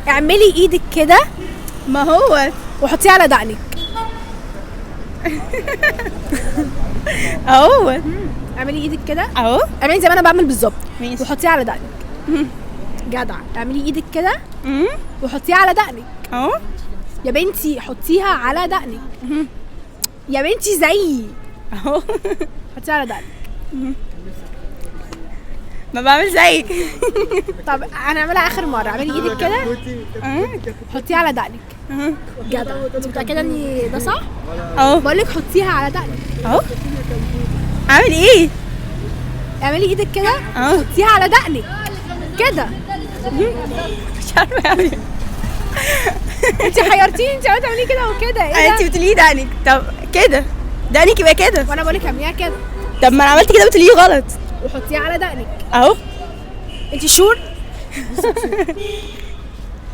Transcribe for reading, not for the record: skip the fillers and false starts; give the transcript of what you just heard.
اعملي ايدك كده. ما هو وحطيها على دقنك. اهو. اعملي ايدك كده. اهو. اعملي زي ما انا بعمل بالظبط. ماشي. وحطيها على دقنك. جدع. اعملي ايدك كده وحطيها على دقنك. اهو. يا بنتي حطيها على دقنك. يا بنتي زيي. اهو. حطيها على دقنك. ما بعمل زيك. طب هنعملها اخر مرة. اعملي ايدك كده حطيها على دقنك. جدع. انت متاكدة ان ده صح؟ اهو. بقول لك حطيها على دقنك. اهو. اعمل ايه؟ اعملي ايدك كده اهو. حطيها على دقنك كده. مش عارفه اعمل ايه. انت حيرتيني، انت عماله تعملي كده وكده. ايه انت ده؟ بتقولي دقنك، طب كده دقنك يبقى كده. وانا بقول لك اعمليها كده. طب ما انا عملت كده بتقولي غلط. وحطيها على دقنك. اهو. انت sure؟